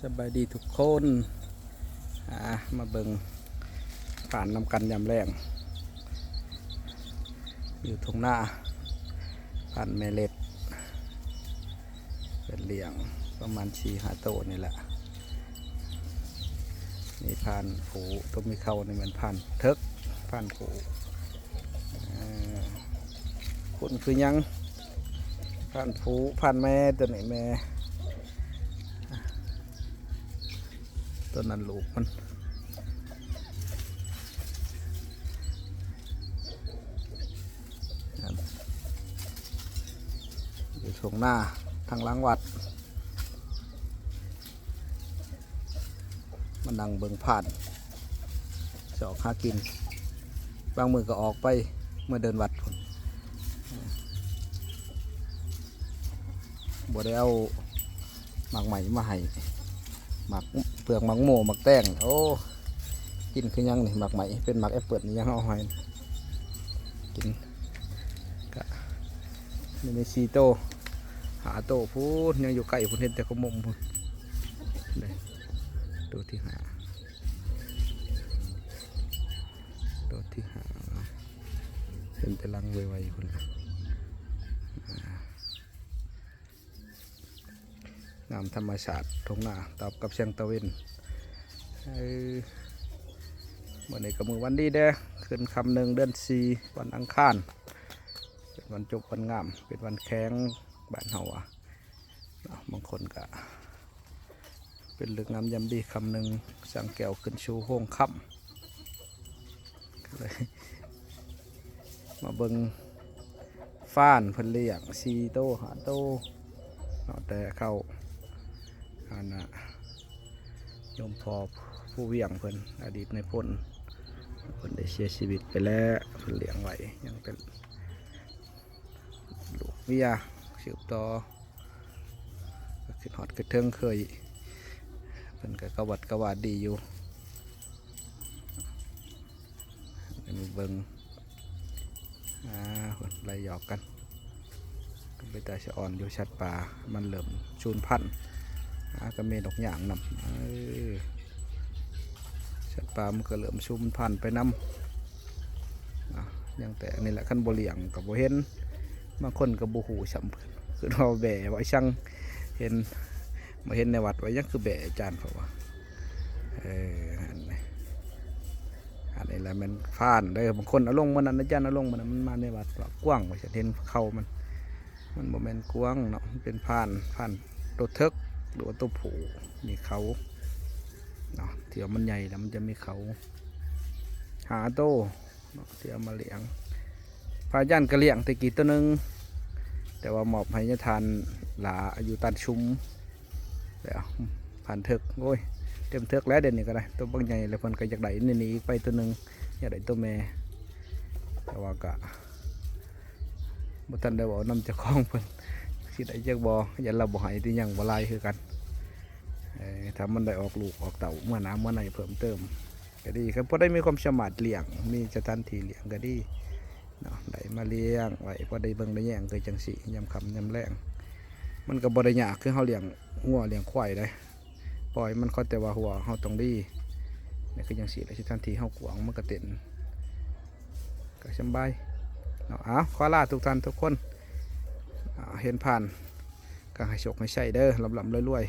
ສະບາຍດີທຸກຄົນ ອາ ມາເບິ່ງຟານນຳກັນຍາມແລງ ຢູ່ທົ່ງນາ ຟານແມ່ເລັດ ເພິ່ນລ້ຽງປະມານສີ່ຫ້າໂຕນີ້ແຫຼະ ມີຟານຜູ້ ໂຕມີເຂົານີ້ແມ່ນຟານເຖິກ ຟານຜູ້ ເອີ ຂຸ້ນຄືຫຍັງ ຟານຜູ້ ຟານແມ່ ໂຕນີ້ແມ່ ໂຕນັ້ນລູກມັນ ຢູ່ທົ່ງນາທາງຫຼັງວັດ ມານັ່ງເບິ່ງຟານ ຊອກຫາກິນ ບາງມື້ກໍອອກໄປເມືອເດີ່ນວັດພຸ້ນ ບໍ່ໄດ້ເອົາໝາກໄມ້ມາໃຫ້ ໝາກເຜືອກ ໝາກໂມ ໝາກແຕງ ໂອ້ ກິນຄືຫຍັງນີ້ ໝາກໄມ້ ເປັນໝາກແອັບເປິ້ນຫຍັງ ເອົາໃຫ້ກິນ ກະມີສີ່ໂຕ ຫ້າໂຕພຸ້ນ ຍັງຢູ່ໃກ້ພຸ້ນ ເຫັນແຕ່ຂະໝົມພຸ້ນ ໂຕທີຫ້າ ໂຕທີຫ້າ ເຫັນແຕ່ຫຼັງໄວໆພຸ້ນ ອາ ງາມທຳມະຊາດ ທົ່ງນາຕອບກັບແສງຕາເວັນ ເອີ ມື້ນີ້ກໍມື້ວັນດີເດ້ ຂຶ້ນຄ່ຳໜຶ່ງ ເດືອນສີ່ ວັນອັງຄານ ເປັນວັນຈົບວັນງາມ ເປັນວັນແຂງ ບ້ານເຮົາວ່າເນາະ ບາງຄົນກະ ເປັນເລີກງາມຍາມດີ ຄ່ຳໜຶ່ງ ຊ່າງແກ້ວຂຶ້ນສູ່ໂຮງຄຳ ກໍເລີຍມາເບິ່ງຟານເພິ່ນລ້ຽງສີ່ໂຕ ຫ້າໂຕເນາະ ແຕ່ເຂົາ ອັນນ່າ ໂຍມພໍ່ຜູ້ວຽງເພິ່ນ ອະດີດນາຍພົນ ເພິ່ນໄດ້ເສຍຊີວິດໄປແລ້ວ ເພິ່ນລ້ຽງໄວ້ ຍັງເປັນລູກເມຍສືບຕໍ່ ກໍຄິດຮອດຄິດເຖິງ ເຄີຍ ເພິ່ນກໍກະຫວັດກະຫວາດດີຢູ່ ອັນນີ້ເບິ່ງ ອາ ເພິ່ນໄລ່ຫຍອກກັນ ກໍເປັນຕາສະອອນຢູ່ ສັດປ່າມັນເລີ່ມສູນພັນ ອາ ກໍມີນົກຍາງນຳ ເອີ ສັດປ່າມັນກໍເລີ່ມສູນພັນໄປນຳ ອາ ຍັງແຕ່ອັນນີ້ແຫຼະ ຄັນບໍ່ລ້ຽງກໍບໍ່ເຫັນ ບາງຄົນກໍບໍ່ຮູ້ຊ້ຳ ຄືເຮົາແບ້ໄວ້ ຊ່າງເຫັນ ມາເຫັນໃນວັດວ່າ ຫຍັງຄືແບ້ອາຈານ ເຂົາວ່າ ເອີ ອັນນີ້ ອັນນີ້ແຫຼະແມ່ນຟານເດີ ບາງຄົນເອົາລົງມື້ນັ້ນ ອາຈານເອົາລົງມື້ນັ້ນ ມັນມາໃນວັດວ່າກວາງ ວ່າຊັ້ນ ເຫັນເຂົາມັນ ມັນບໍ່ແມ່ນກວາງເນາະ ມັນເປັນຟານ ຟານໂຕເຖິກ ຫຼືວ່າໂຕຜູ້ມີເຂົາເນາະ ທີ່ວ່າມັນໃຫຍ່ແລ້ວມັນຈະມີເຂົາ ຫ້າໂຕ ເນາະ ທີ່ເອົາມາລ້ຽງ ພະອາຈານກໍລ້ຽງແຕ່ກີ້ໂຕໜຶ່ງ ແຕ່ວ່າມອບໃຫ້ຍາທ່ານຫຼ້າຢູ່ຕານຊຸມ ແລ້ວ ພານເຖິກ ໂອ້ຍ ເຕັມເຖິກແລ້ວ ດຽວນີ້ກໍໄດ້ ໂຕບັກໃຫຍ່ ແລ້ວເພິ່ນກໍຢາກໄດ້ນີ້ອີກໄປໂຕໜຶ່ງ ຢາກໄດ້ໂຕແມ່ ແຕ່ວ່າກໍບໍ່ທັນໄດ້ເວົ້ານຳເຈົ້າຂອງເພິ່ນ ຊິໄດ້ຈັກບໍ່ ຢ້ານລາວບໍ່ໃຫ້ຕິ ຍັງບໍ່ຫຼາຍຄືກັນ ເອີ ຖ້າມັນໄດ້ອອກລູກອອກເຕົ້າເມື່ອໜ້າເມື່ອໃນເພີ່ມເຕີມ ກໍດີ ຄັນພໍໄດ້ມີຄວາມສາມາດລ້ຽງ ມີສະຖານທີ່ລ້ຽງກໍດີເນາະ ໄດ້ມາລ້ຽງໄວ້ ພໍໄດ້ເບິ່ງໄດ້ແຍງຄືຈັ່ງຊີ້ ຍາມຄ່ຳຍາມແລງ ມັນກໍບໍ່ໄດ້ຍາກຄືເຮົາລ້ຽງງົວລ້ຽງຄວາຍໃດ໋ ປ່ອຍມັນ ຂໍແຕ່ວ່າຫົວເຮົາຕ້ອງດີ ນີ້ຄືຈັ່ງຊີ້ແຫຼະ ສະຖານທີ່ເຮົາກວ້າງ ມັນກໍເຕັ້ນ ກໍສຳບາຍເນາະ ເອົາ ຂໍລາທຸກທ່ານທຸກຄົນ ເຫັນຜ່ານ ກໍໃຫ້ໂຊກໃຫ້ໄຊເດີ ລ່ຳໆລວຍ